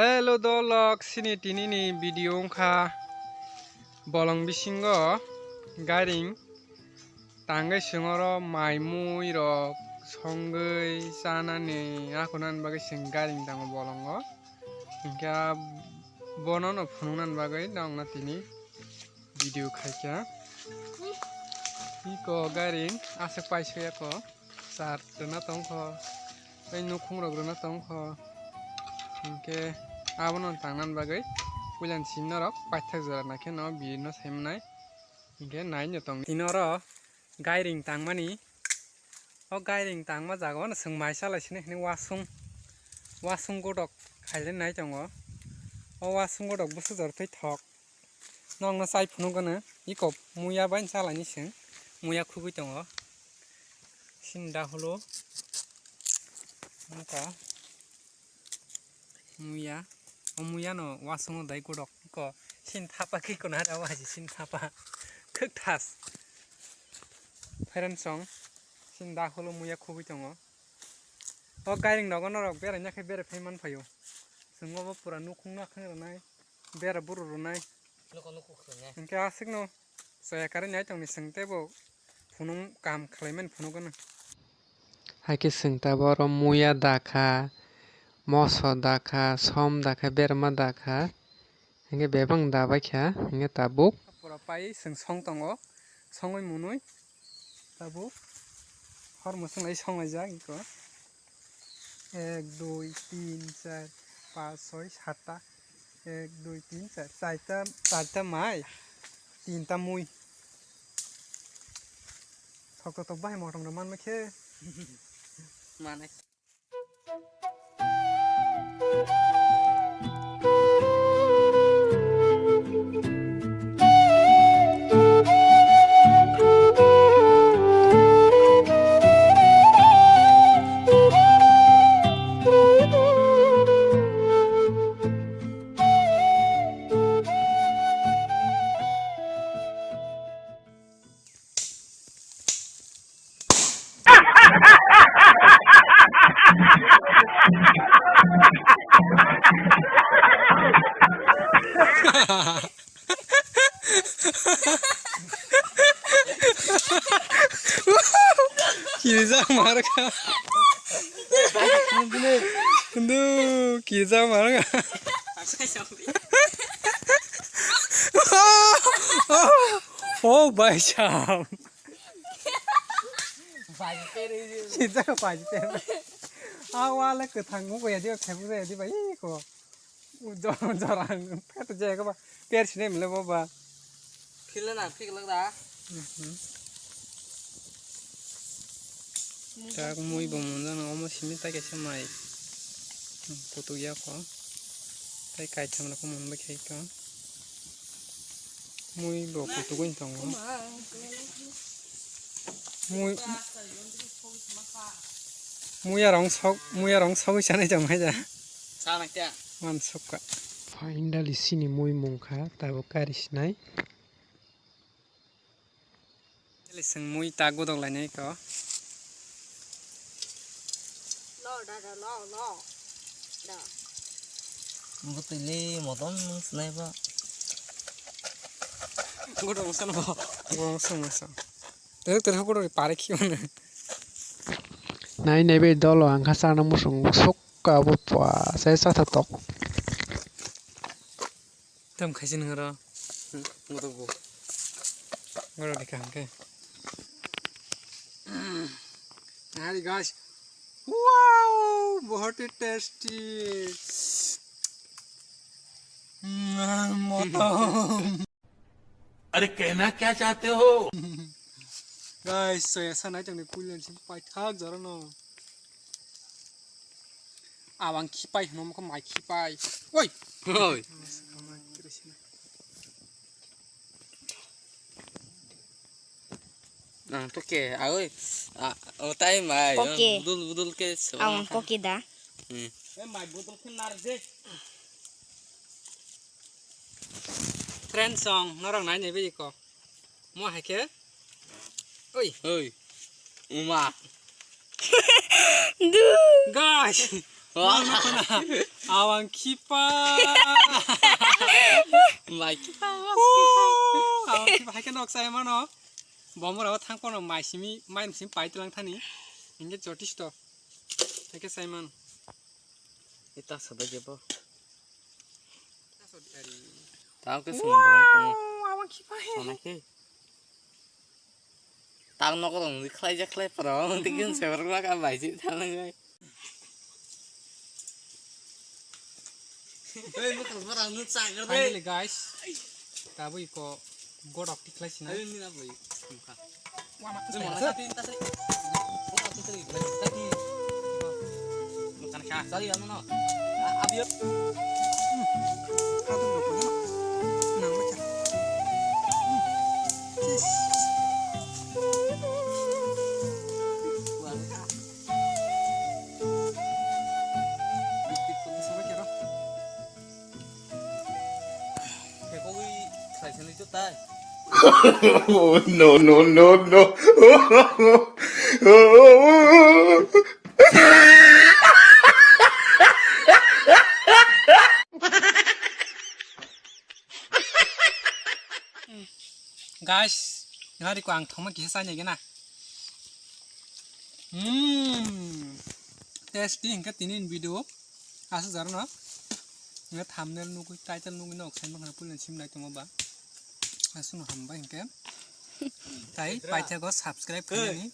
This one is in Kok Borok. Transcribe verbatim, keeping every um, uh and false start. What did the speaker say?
Hello dolok, sini tini ni video wngkha bolong bisingo gairing tangwi sengoro mai mui rok songwi chanani akhunani bagwi seng gairing tango bolongo. Hinkhe bono no phunuknani bagwi nokno tini video khaikha. Iko gairing aswk paisuyako. Char rwna tongkho, tei nukhung rok rwna tongkho. Hinkhe abono tangna bagwi puilani simi norok paithak jora naikhe no bini no saimanai. Hinkhe nai no tong. Tini oro gairing tangmani. O gairing tangma jaga o no chwng mai chalai sini hwnwi wasung, wasung godok khailai nai tongo. O wasung godok bwswk jora twi thok. Nokno chai phunukgwno iko muya bai chalaini chwng muya khugwi tongo. Sini dahulo wngkha muya. O muyano wasungo dai godok iko sini thapa khe iko nahar abo hai sini thapa. Khwk thas. Pherensong sini dahulo muya khugwi tongo. O gairing nogo norok beraina khe berai phai man phaio. Chwng obo pura nukhung nakhung rwnai, bera buru rwnai. Nokho nokho khwnai. Hinkhe aswkno chaya karwi nai tongni chwng teibo phunuk kaham khlaimani phunukgwno. Haikhe chwng tabuk oro muya dakha, moso dakha, som dakha, berma dakha. Hinkhe bebak da baikha, hinkhe tabuk. Pura pai chwng song tongo, songwi mwnwi tabuk hor mwswk lai songlaijak iko. Ek, dui, tin, char, panch, choi, satta. Ek, dui, tin, char, charta, charta mai, tinta mui. Thok thok thok bahai motom rok manma khe. Manai. Kirijak marka. Ndu, kirijak marka. Oh, bhai sahab. Kirijak bhai sahab. Aw, wale kwthang wngkha ya, diba, khaibu ya, diba, iko. Jora, jora, pet jaya kaba, per sini mile boba. Phila na, phik lak da. Mhm. Tak mui bo monjak na, omo simi tai kaisa mai. Putuk ya kho. Tai kaitham rok monbai khai kho. Mui bo putuk wng tongo. Mui, mui arong sok, mui arong sogwi sanai tong hai da. Sa nang kya? Wan sokka. Finally sini mui mungkha, tabuk kari sinai. Chwng mui ta godok lainai kho. Lo, da, da, lo, lo. Da. Bo twi le modom nung sinai ba. Godok masa no. Godok masa masa. Teruk teruk godok pare khi mane. Nai nai be dolo ang kha sana musung sukka bo pa sai sa tha tok. Tam khaisi nang ro. Hmm, ngoto bo. Ngoro dikha hangke. Hari guys. Wow, bahut hi tasty. Hmm, moto. अरे कहना क्या चाहते हो? Guys, soya sanai tongni puilan sing paithak jora no. Awang khipai hino mokho mai khipai. Oi. Oi. Ang to ke, awi. Ah, o tai mai. Koke. Budul budul ke so. Ang koke da. Hmm. E mai budul ke nar de. Friend song, norok nai nai bai ko. Mo hai khe? Oi. Oi. Uma. Du. Guys. Awang khipa. Mai khipa. Awang khipa hai khe nok sai mano. Bomora o thang kono mai simi mai simi pai tlang thani. Inge jotisto. Hai khe sai man. Ita sada jebo. Tao ke sumang dong. Awang khipa. Sana ke. Tang nok rong ni khlai jak khlai para. Tikin sewer la ka bai ji thang ngai. Finally guys, tabuk iko godok tikhlai sina. Oh, no, no, no, no. Guys, nari ko ang thoma kisa sai nai gana. Hmm, tasty hingke tini video. Asa jaro no. Nge thumbnail nugui, title nugui no oksan bang pulin sim nai tongma ba. Asu no hambai hingke. Tai paithago subscribe khainani.